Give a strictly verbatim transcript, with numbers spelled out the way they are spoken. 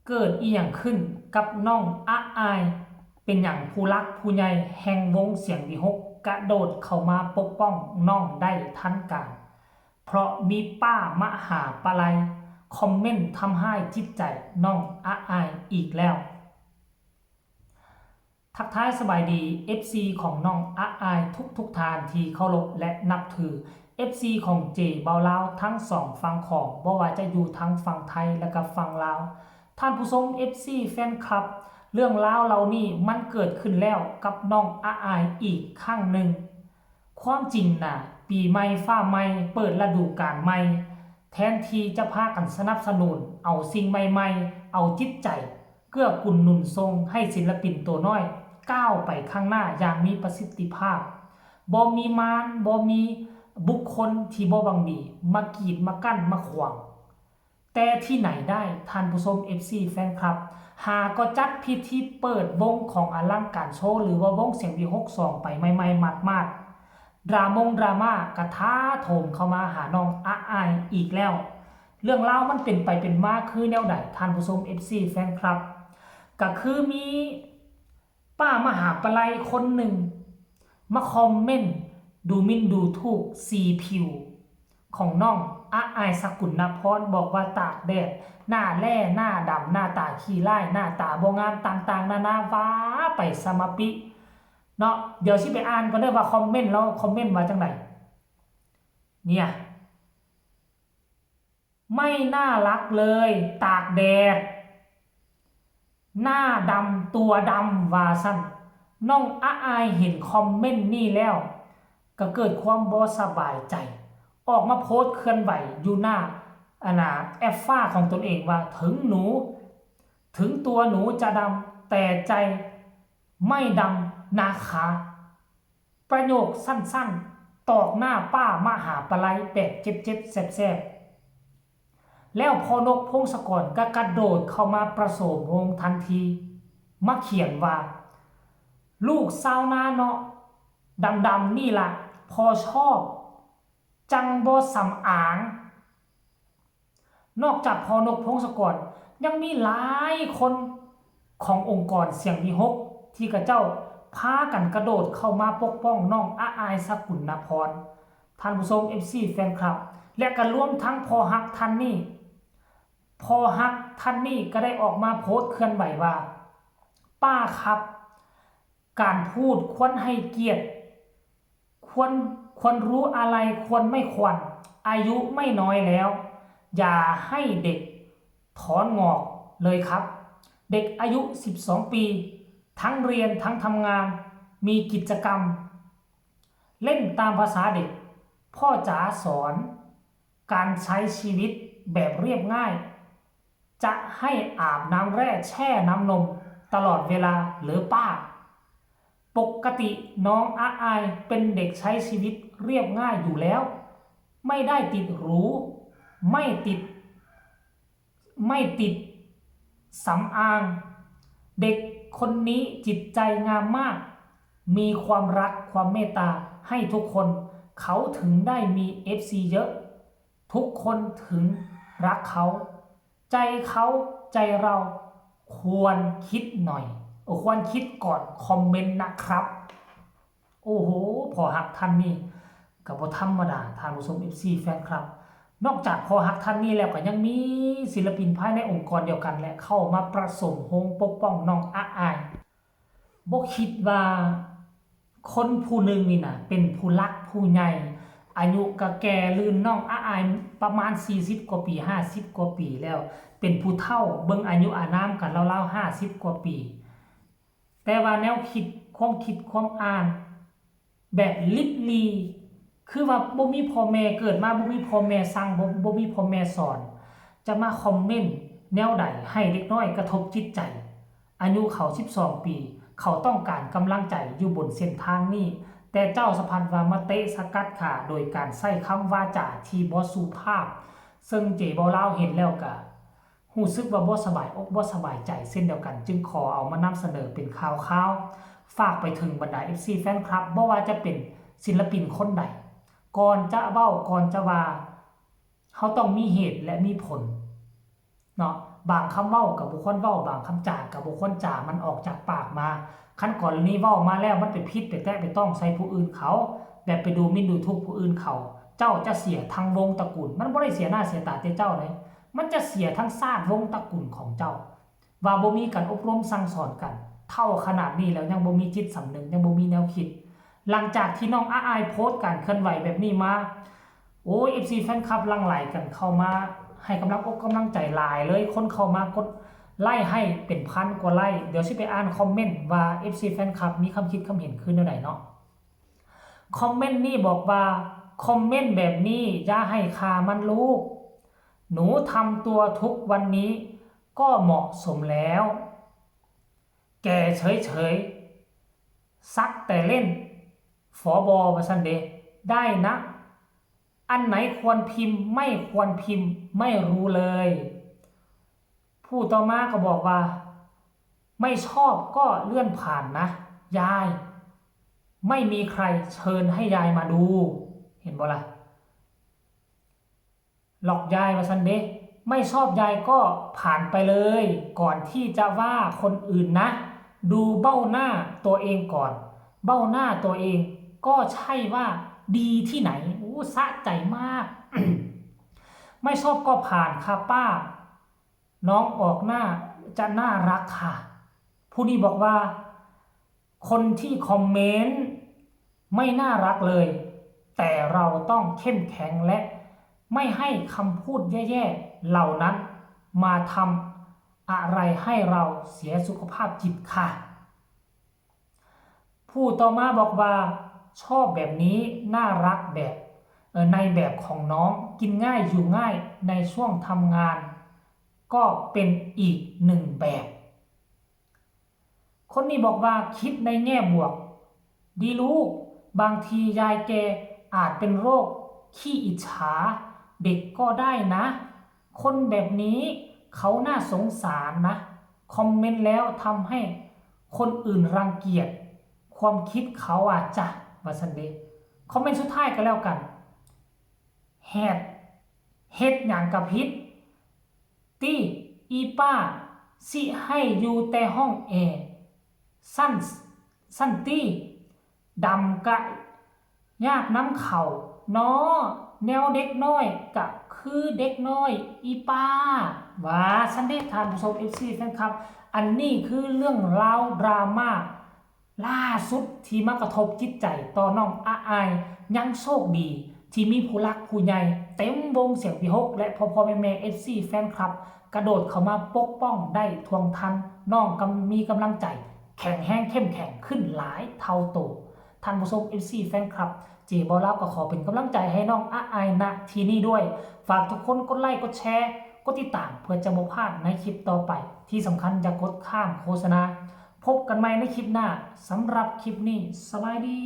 เกิดอีหยังขึ้นกับน้องอะอาย เป็นหยังผู้หลักผู้ใหญ่แห่งวงเสียงวิหคกระโดดเข้ามาปกป้องน้องได้ทันการ เพราะมีป้ามหาปลัยคอมเมนต์ทำร้ายจิตใจน้องอะอายอีกแล้ว ทักทายสบายดี เอฟซี ของน้องอะอายทุกๆท่านที่เคารพและนับถือ เอฟซี ของเจเบาลาวทั้งสองฝั่งของ บ่ว่าจะอยู่ทั้งฝั่งไทยและก็ฝั่งลาว ท่านผู้ชม เอฟซี แฟนคลับ เรื่องราวเหล่านี้มันเกิดขึ้นแล้วกับน้องอะอายอีกครั้งหนึ่ง ความจริงนะ ปีใหม่ฟ้าใหม่เปิดฤดูกาลใหม่ แทนที่จะพากันสนับสนุนเอาสิ่งใหม่ๆ เอาจิตใจ เกื้อกูลหนุนส่งให้ศิลปินตัวน้อยก้าวไปข้างหน้าอย่างมีประสิทธิภาพ บ่มีมาร บ่มีบุคคลที่บ่หวังดี มากีดมากั้นมาขวาง แต่ที่ไหนได้ท่านผู้ชม เอฟซี แฟนคลับ หาก็จัดพิธีเปิดวงของอลังการโชว์ หรือว่าวงเสียงวิหคสองไปใหม่ๆหมาดๆ ดราม่งดราม่ากระท้าโถมเข้ามาหาน้องอะอายอีกแล้ว เรื่องราวมันเป็นไปเป็นมาคือแนวใดท่านผู้ชม เอฟซี แฟนคลับ ก็คือมีป้ามหาปลัยคนหนึ่ง มาคอมเมนต์ดูหมิ่นดูถูกสีผิว ของน้องอะอายสกุลนพร บอกว่าตากแดด หน้าแร่หน้าดำ หน้าตาขี้ร้าย หน้าตาบ่งาม ต่างๆนานาว่าไปสมาปิเนาะ เดี๋ยวสิไปอ่านก่อนเด้อว่าคอมเมนต์แล้วคอมเมนต์ว่าจังไดเนี่ย ไม่น่ารักเลย ตากแดด หน้าดำตัวดำว่าซั่น น้องอะอายเห็นคอมเมนต์นี้แล้ว ก็เกิดความบ่สบายใจ ออกมาโพสต์เคลื่อนไหวอยู่หน้าอันน่ะแอปฟ้าของตนเองว่า ถึงหนู ถึงตัวหนูจะดำแต่ใจไม่ดำนะคะ ประโยคสั้นๆ ตอกหน้าป้ามหาปลัยแบบเจ็บๆแสบๆ แล้วพ่อนกพงศกรก็กระโดดเข้ามาประโสมวงทันที มาเขียนว่า ลูกชาวนาเนาะ ดำๆนี่ล่ะ พ่อชอบ จั่งบ่สำอาง นอกจากพ่อนกพงศกร ยังมีหลายคนขององค์กรเสียงวิหคที่เขาเจ้าพากันกระโดดเข้ามาปกป้องน้องอะอายสกุลนพร ท่านผู้ชม เอฟซี แฟนคลับ และก็รวมทั้งพ่อฮักท่านนี้ พ่อฮักท่านนี้ก็ได้ออกมาโพสต์เคลื่อนไหวว่า ป้าครับ การพูดควรให้เกียรติ ควร ควรรู้อะไรควรไม่ควร อายุไม่น้อยแล้ว อย่าให้เด็กถอนงอกเลยครับ เด็กอายุสิบสองปี ทั้งเรียนทั้งทำงาน มีกิจกรรม เล่นตามภาษาเด็ก พ่อจ๋าสอนการใช้ชีวิตแบบเรียบง่าย จะให้อาบน้ำแร่แช่น้ำนมตลอดเวลาหรือป้า ปกติน้องอะอายเป็นเด็กใช้ชีวิตเรียบง่ายอยู่แล้ว ไม่ได้ติดหรู ไม่ติด ไม่ติดสำอาง เด็กคนนี้จิตใจงามมาก มีความรักความเมตตาให้ทุกคน เขาถึงได้มี เอฟซี เยอะ ทุกคนถึงรักเขา ใจเขาใจเราควรคิดหน่อย เออ ควรคิดก่อนคอมเมนต์นะครับ โอ้โห พ่อฮักท่านนี้ก็บ่ธรรมดา ท่านผู้ชม เอฟซี แฟนคลับ นอกจากพ่อฮักท่านนี้แล้วก็ยังมีศิลปินภายในองค์กรเดียวกันแหละเข้ามาประสมโฮงปกป้องน้องอะอาย บ่คิดว่าคนผู้หนึ่งนี่นะเป็นผู้หลักผู้ใหญ่ อายุก็แก่ลื่นน้องอะอายประมาณสี่สิบกว่าปี ห้าสิบกว่าปีแล้ว เป็นผู้เฒ่า เบิ่งอายุอานามกันราวๆห้าสิบกว่าปี แต่ว่าแนวคิด ความคิดความอ่าน แบบลิบหรี่ คือว่าบ่มีพ่อแม่เกิดมา บ่มีพ่อแม่สั่ง บ่ บ่มีพ่อแม่สอน จะมาคอมเมนต์แนวใดให้เด็กน้อยกระทบจิตใจ อายุเขาสิบสองปี เขาต้องการกำลังใจอยู่บนเส้นทางนี้ แต่เจ้าสะพัดว่ามาเตะสกัดขาโดยการใช้คำวาจาที่บ่สุภาพ ซึ่งเจเบาลาวเห็นแล้วก็ รู้สึกว่าบ่สบายอกบ่สบายใจเช่นเดียวกัน จึงขอเอามานำเสนอเป็นข่าวๆ ฝากไปถึงบรรดา เอฟซี แฟนคลับ บ่ว่าจะเป็นศิลปินคนใด ก่อนจะเว้า ก่อนจะว่า เฮาต้องมีเหตุและมีผล เนาะ บางคำเว้าก็บ่ควรเว้า บางคำจาก็บ่ควรจา มันออกจากปากมา คันกรณีเว้ามาแล้วมันไปผิดไปแตะไปต้องใส่ผู้อื่นเขา แบบไปดูหมิ่นดูถูกผู้อื่นเขา เจ้าจะเสียทั้งวงตระกูล มันบ่ได้เสียหน้าเสียตาแต่เจ้าเด้ มันจะเสียทั้งชาติวงตระกูลของเจ้า ว่าบ่มีการอบรมสั่งสอนกัน เฒ่าขนาดนี้แล้วยังบ่มีจิตสำนึก ยังบ่มีแนวคิด หลังจากที่น้องอาอายโพสต์การเคลื่อนไหวแบบนี้มา โอ้ย เอฟซี แฟนคลับหลั่งไหลกันเข้ามาให้กำลังอกกำลังใจหลายเลย คนเข้ามากดไลค์ให้เป็นพันกว่าไลค์ เดี๋ยวสิไปอ่านคอมเมนต์ว่า เอฟซี แฟนคลับมีความคิดความเห็นคือแนวใดเนาะ คอมเมนต์นี้บอกว่า คอมเมนต์แบบนี้อย่าให้ค่ามันลูก หนูทำตัวทุกวันนี้ก็เหมาะสมแล้ว แก่เฉยๆ สักแต่เล่น ฝบ ว่าซั่นเด้ ได้นะ อันไหนควรพิมพ์ไม่ควรพิมพ์ไม่รู้เลย ผู้ต่อมาก็บอกว่า ไม่ชอบก็เลื่อนผ่านนะ ยาย ไม่มีใครเชิญให้ยายมาดู เห็นบ่ล่ะ หลอกยายว่าซั่นเด้ ไม่ชอบยายก็ผ่านไปเลย ก่อนที่จะว่าคนอื่นนะ ดูเบ้าหน้าตัวเองก่อน เบ้าหน้าตัวเองก็ใช่ว่าดีที่ไหน อู้ สะใจมาก ไม่ชอบก็ผ่านค่ะป้า น้องออกหน้าจะน่ารักค่ะ ผู้นี้บอกว่า คนที่คอมเมนต์ไม่น่ารักเลย แต่เราต้องเข้มแข็งและไม่ให้คำพูดแย่ๆเหล่านั้นมาทำอะไรให้เราเสียสุขภาพจิตค่ะ ผู้ต่อมาบอกว่า ชอบแบบนี้ น่ารักแบบ เอ่อ ในแบบของน้อง กินง่ายอยู่ง่ายในช่วงทำงาน ก็เป็นอีกหนึ่งแบบ คนนี้บอกว่า คิดในแง่บวก ดีลูก บางทียายแกอาจเป็นโรคขี้อิจฉาเด็กก็ได้นะ คนแบบนี้เขาน่าสงสารนะ คอมเมนต์แล้วทำให้คนอื่นรังเกียจความคิดเขาอาจจะ ว่าซั่นเด้ คอมเมนต์สุดท้ายก็แล้วกัน แฮด เฮ็ดหยังกะผิด ตี้ อีป้า สิให้อยู่แต่ห้องแอร์ ซั่น ซั่นตี้ ดำกะยากนำเขาเนาะ แนวเด็กน้อยกะคือเด็กน้อย อีป้า ว่าซั่นเด้ ท่านผู้ชม เอฟซี แฟนคลับ อันนี้คือเรื่องราวดราม่า ล่าสุดที่มากระทบจิตใจต่อน้องอาอาย ยังโชคดีที่มีผู้หลักผู้ใหญ่เต็มวงเสียงวิหค และพ่อๆแม่ๆ เอฟซี แฟนคลับ กระโดดเข้ามาปกป้องได้ท่วงทัน น้องกำ มีกำลังใจแข็งแรงเข้มแข็งขึ้นหลายเท่าโต ท่านผู้ชม เอฟซี แฟนคลับ เจบอลาวก็ขอเป็นกำลังใจให้น้องอาอาย ณ ที่นี่ด้วย ฝากทุกคนกดไลค์ กดแชร์ กดติดตามเพื่อจะบ่พลาดในคลิปต่อไป ที่สำคัญอย่ากดข้ามโฆษณา พบกันใหม่ในคลิปหน้า สำหรับคลิปนี้ สบายดี